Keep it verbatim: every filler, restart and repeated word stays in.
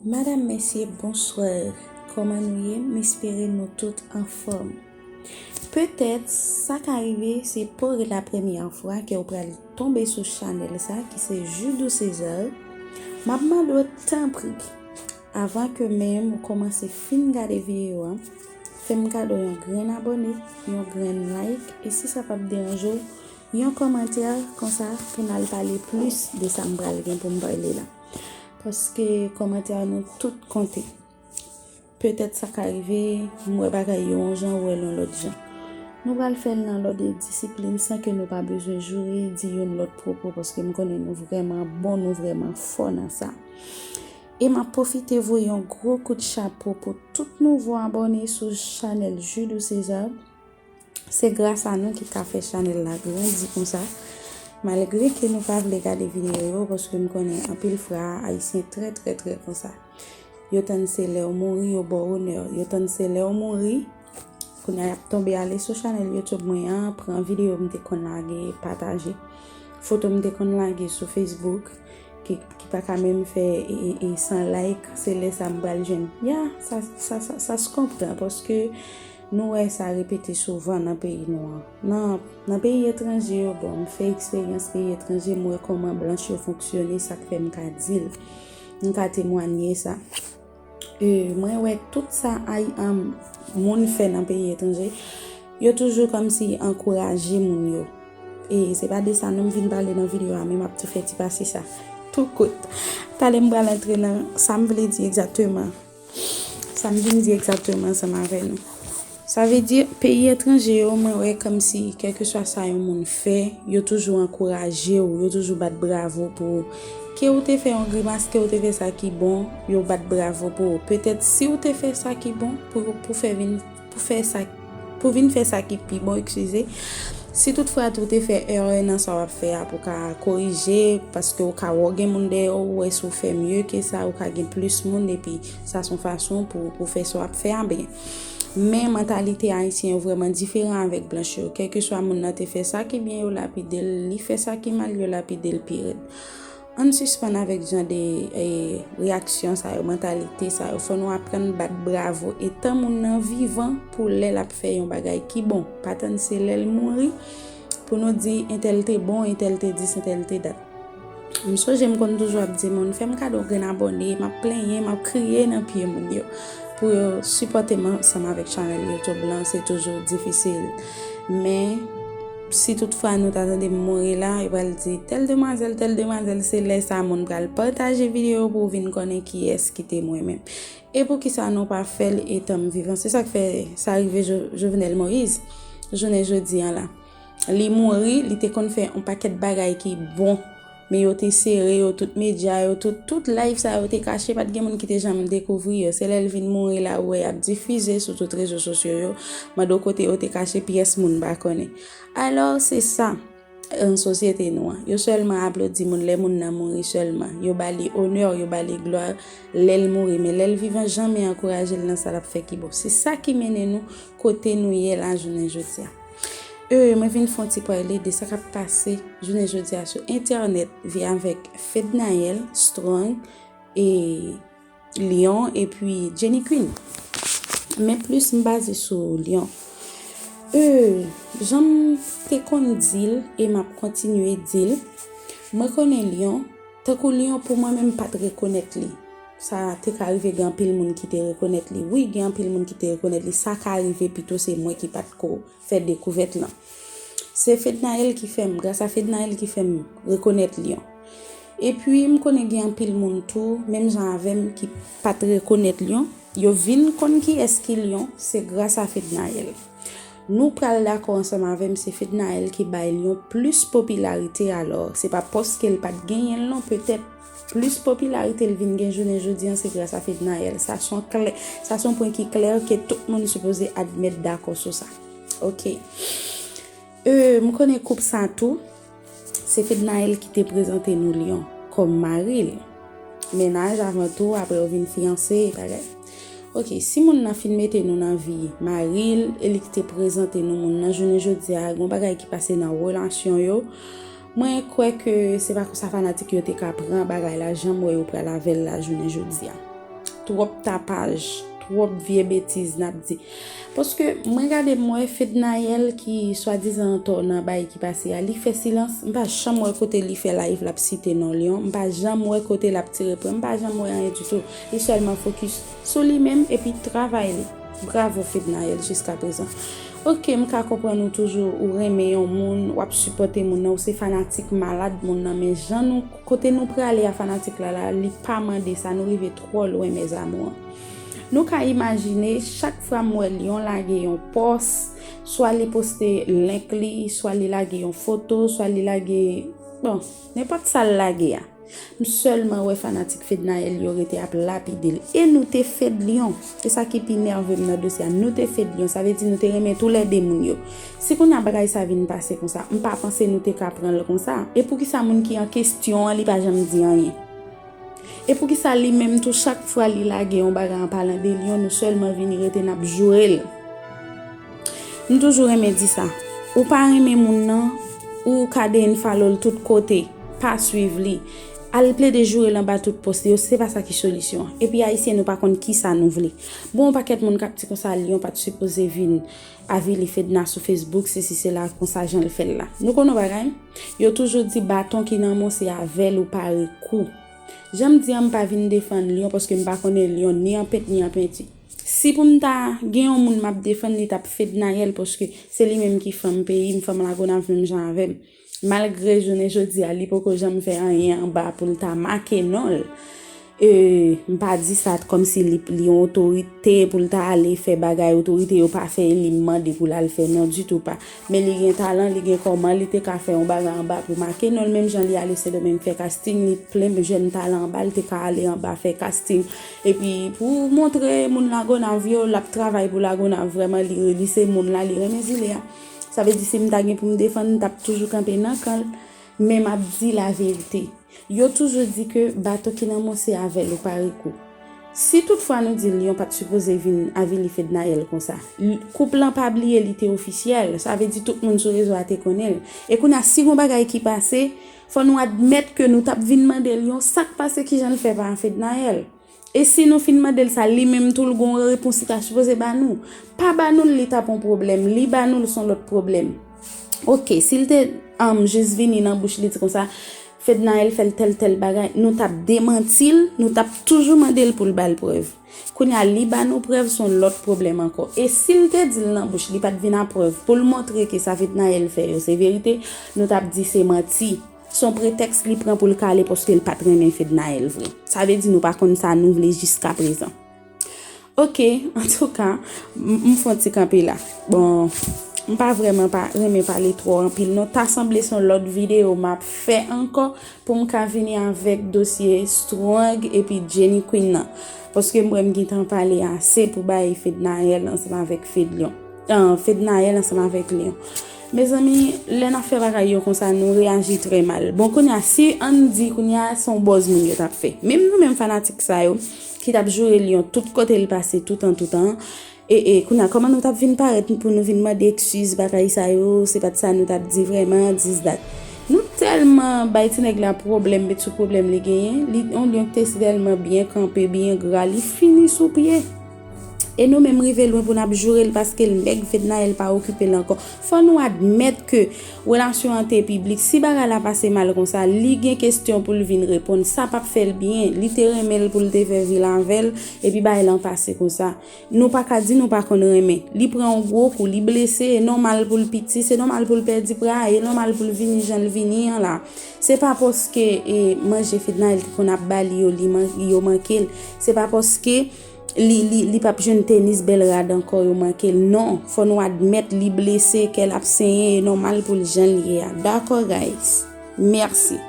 Madam, mesye, bonswa. Kòman nou ye? M espere nou tout anfòm. Petèt, sa ka rive, se pa la premyè fwa ke w pral tonbe sou chanèl sa, ki se Judou César. M ap mande w, tanpri, avan ke menm ou kòmanse fin gade videyo a, fè m kado yon grenn abòne, yon grenn like, e si sa p ap deranje w, yon kòmantè konsa pou n al pale plis de sa m pral gen pou m pale la. Paske kòmantè nou tout konte. Petèt sa ka rive, m wè bagay yo yon jan, ou wè l yon lòt jan. Nou pral fè l nan lòd e disiplin san ke nou pa bezwen joure, di youn lòt pwopo, paske m konnen nou vrèman bon, nou vrèman fò nan sa. E m ap pwofite voye yon gwo kout chapo pou tout nouvo abòne sou chanèl Judou César. Se gras a nou ki ka fè chanèl la grandi konsa. Malgre ke nou pa vle gade videyo yo, paske m konnen anpil frè ayisyen trè, trè, trè konsa. Yo tann se lè w mouri, yo ba w onè. Yo tann se lè w mouri, kounye a y ap tonbe ale sou chanèl YouTube mwen an, pran videyo m te konn lage, pataje. Foto m te konn lage sou Facebook, ki, ki pa ka menm fè e, e, e san like, se lè sa m pral jwenn. Ya, sa, sa, sa, sa se konpran, paske nou wè sa repete souvan nan peyi nou an. Nan, nan peyi etranje yo, bon, m fè eksperyans peyi etranje, m wè kòman blanch yo fonksyone, sa k fè m ka di l. M ka temwanye sa. E, mwen wè tout sa ay, um, moun fè nan peyi etranje, yo toujou kòmsi ankouraje moun yo. E se pa de sa non m vin pale nan videyo a, men m ap tou fè ti pase sa. Tou kout. Talè m pral antre nan sa m vle di egzakteman. Sa m vin di egzakteman ansanm avè nou. Sa vle di, peyi etranje yo, mwen wè kòmsi, kèlkeswa sa yon moun fè, yo toujou ankouraje w, yo toujou bat bravo pou ou. Ke ou te fè yon grimas, ke ou te fè sa ki bon, yo bat bravo pou ou. Petèt, si ou te fè sa ki bon, pou, pou fè vin, pou fè sa, pou vin fè sa ki pi bon, eskize. Si toutfwa tou te fè erè nan sa w ap fè a, pou ka korije, paske ou ka wè w gen moun dèyè w, ou wè si w fè mye ke sa, ou ka gen plis moun, epi sa se yon fason pou, pou fè sa w ap fè a byen. Men mantalite ayisyen yo vrèman diferan avèk blanch yo. Kèlkeswa moun nan te fè sa ki byen, yo lapide l, li fè sa ki mal, yo lapide l pi rèd. Ann sispann avèk jan de, eh, reyaksyon sa yo, mantalite sa yo. Fò nou aprann bat bravo etan moun nan vivan pou lè l ap fè yon bagay ki bon. Pa tann se lè l mouri pou nou di entèl te bon, entèl te dis, entèl te dat. M sonje m konn toujou ap di moun, fè m kado grenn abòne, m ap plenyen, m ap kriye nan pye moun yo. Pou yo sipòte m ansanm avèk chanèl YouTube lan, se toujou difisil. Men, si toutfwa nou ta tande m mouri la, yo pral di, tèl demwazèl, tèl demwazèl, se lè sa moun pral pataje videyo pou w vin konnen kiyès ki te mwen menm. E poukisa nou pa fè l etan m vivan? Se sa k fè sa rive Jo-, Jovenel Moïse, jounen jodi an la. Li mouri, li te konn fè yon pakèt bagay ki bon. Men yo te sere yo, tout medya yo, tout, tout live sa yo te kache, pa t gen moun ki te janm dekouvri yo. Se lè l vin mouri la, ou wè y ap difize sou tout rezo sosyo yo. Mande w kote yo te kache, pyès moun pa konnen. Alò, se sa, nan sosyete nou an. Yo sèlman aplodi moun lè moun nan mouri sèlman. Yo ba li onè, yo ba li glwa lè l mouri. Men lè l vivan, janmen ankouraje l nan sa l ap fè ki bon. Se sa ki mennen nou kote nou ye la jounen jodi a. E, mwen vin fè yon ti pale de sa k ap pase jounen jodi a sou entènèt, via avèk Fednaelle Strong e Lion epi Jenny Queen. Men plis m baze sou Lion. E, jan m te konn di l e m ap kontinye di l, mwen konnen Lion, tankou Lion pou mwen menm pa t rekonèt li. Sa te ka rive gen anpil moun ki te rekonèt li. Wi, gen anpil moun ki te rekonèt li. Sa ka rive pito se mwen ki pa t ko fè dekouvèt lan. Se Fednaelle ki fè m, gras a Fednaelle ki fè m rekonèt Lion. Epi, m konnen gen anpil moun tou, menm jan avè m, ki pa t rekonèt Lion. Yo vin konn kiyès ki Lion, se gras a Fednaelle. Nou pral dakò ansanm avè m, se Fednaelle ki bay Lion plis popilarite, alò, se pa paske l pa t genyen l non, petèt plis popilarite l vin gen jounen jodi an, se gras a Fednaelle. Sa se yon klè, sa se yon pwen ki klè ke tout moun sipoze admèt, dakò sou sa. Oke. E, m konnen koup sa tou, se Fednaelle ki te prezante nou Lion kòm mari l. Mennaj avan tou, apre yo vin fiyanse, bagay. Oke, si moun nan fin mete nou nan vi mari l, e li ki te prezante nou moun nan jounen jodi a, gon bagay ki pase nan relasyon yo, mwen kwè ke se pa konsa fanatik yo te ka pran bagay la, jan m wè yo pral avè l la jounen jodi a. twòp tapaj, twòp vye betiz n ap di. Paske mwen gade, m wè Fednaelle ki swadizan antò nan bagay ki pase a, li fè silans. M pa janm wè kote li fè live l ap site non Lyon. M pa janm wè kote l ap tire pwen. M pa janm wè anyen ditou. Li sèlman fokis sou li menm epi travay li. Bravo Fednaelle jiska prezan. Oke, m ka konprann ou toujou, ou renmen yon moun, w ap sipòte moun nan, ou se fanatik malad moun nan, men jan nou, kote nou prale a fanatik la la, li pa mande sa, nou rive twò lwen mes amours. Nou ka imajine, chak fwa m wè Lyon lage yon pòs, swa li poste link li, swa li lage yon foto, swa li lage, bon, nenpòt sa l lage a. M sèlman wè fanatik Fednaelle yo rete ap lapide l. E nou te Fed Lyon. E sa ki pi nève m nan dosye a. Nou te Fed Lyon. Sa vle di nou te renmen toulède moun yo. Si kounye a bagay sa vin pase konsa, m pa panse nou te ka pran l konsa. E poukisa moun ki an kesyon an, li pa janm di anyen? E poukisa li menm tou, chak fwa li lage yon bagay an palan de Lyon, nou sèlman vini rete n ap joure l? M toujou renmen di sa. Ou pa renmen moun nan, ou ka de unfollow l tout kote, pa swiv li. Al plede joure l anba tout pòs li yo, se pa sa ki solisyon an. Epi ayisyen nou pa konn kisa nou vle. Bon, yon pakèt moun k ap di konsa Lyon pa t sipoze vin avili Fedna sou Facebook, sesi sela, konsa jan l fè l la. Nou konn yon bagay? Yo toujou di baton ki nan men w se avè l ou pare kou. Jan m di an, m pa vin defann Lyon paske m pa konnen Lyon ni an pent ni an penti. Si pou m ta gen yon moun m ap defann, li t ap Fednaelle paske se li menm ki fanm peyi m, fanm Lagonav menm jan avè m. Malgre jounen jodi a, li poko janm fè anyen anba pou l ta make non l. E, m pa di sa kòmsi li, li yon otorite pou l ta ale fè bagay otorite yo pa fè e li mande pou l al fè, non, ditou pa. Men li gen talan, li gen kòman li te ka fè yon bagay anba pou make non l, menm jan li ale Sendomeng fè casting, li plen jèn talan anba, li te ka ale anba fè casting. Epi pou montre moun Lagonav yo, l ap travay pou Lagonav vrèman, li, li se moun la, li renmen zile a. Sa vle di si m ta gen pou m defann, m t ap toujou kanpe nan kan l, men m ap di laverite. Yo toujou di ke bato ki nan men w se avè l ou pare kou. Si toutfwa nou di Lyon pa t sipoze vin avili Fednaelle konsa, l-, koup lan pa bliye li te ofisyèl, sa vle di tout moun sou rezo a te konnen l. E kounye a, si gon bagay ki pase, fò nou admèt ke nou t ap vin mande Lyon sa k pase, kijan l fè pa Fednaelle. E si nou fin mande l sa, li menm tou l gon repons li ta sipoze ba nou. Pa ba nou l, li t ap yon pwoblèm, li ba nou l s on lòt pwoblèm. Oke, si l te, um, jis vini nan bouch li di konsa, Fednaelle fè l tèl tèl bagay, nou t ap demanti l, nou t ap toujou mande l pou l ba l prèv. Kounye a, li ba nou prèv, s on lòt pwoblèm ankò. E si l te di l nan bouch, li pa t vin a prèv pou l montre ke sa Fednaelle fè yo se verite, nou t ap di se manti. S on pretèks li pran pou l ka ale paske l pa t renmen Fednaelle vre. Sa vle di nou pa konn sa nou vle jiska prezan. Oke, antouka, m, m fè yon ti kanpe la. Bon, m pa vrèman pa renmen pale twò anpil non. Ta sanble s on lòt videyo m ap fè ankò pou m ka vini avèk dosye Strong epi Jenny Queen nan. Paske m wè m gentan pale ase pou bay Fednaelle ansanm avèk Fedlion. Ah, Fednaelle ansanm avèk Lyon. Mezanmi, lè n ap fè bagay yo konsa, nou reyaji trè mal. Bon, kounye a, si ann di, kounye a, s on bòz moun yo t ap fè. Menm nou menm fanatik sa yo, ki t ap joure Lyon tout kote l pase, toutan, toutan. E, e, kounye a, kòman nou t ap vin parèt pou nou vin mande eskiz, bagay sa yo, se pa t sa nou t ap di vrèman, dis dat. Nou tèlman bay ti nèg la pwoblèm, met sou pwoblèm li genyen, li, yon Lyon ki te si tèlman byen kanpe, byen gra, li fini sou pye. E nou menm rive lwen pou n ap joure l paske l mèg, Fednaelle pa okipe l ankò. Fò nou admèt ke relasyon an te piblik. Si bagay la pase mal konsa, li gen kesyon pou l vin reponn. Sa p ap fè l byen. Li te renmen l pou l te fè vi l avè l, epi bagay lan pase konsa. Nou pa ka di nou pa konn renmen. Li pran yon gwo kou, li blese, e nòmal pou l piti, se nòmal pou l pèdi pra, e nòmal pou l vini jan l vini an la. Se pa paske, e, manje Fednaelle te konn ap ba li yo, li man-, yo manke l. Se pa paske li, li, li p ap jwenn tenis bèl rad ankò, yo manke l. Non, fò nou admèt li blese, kè l ap senyen, e nòmal pou l jan l ye a. Dakò, guys? Mèsi.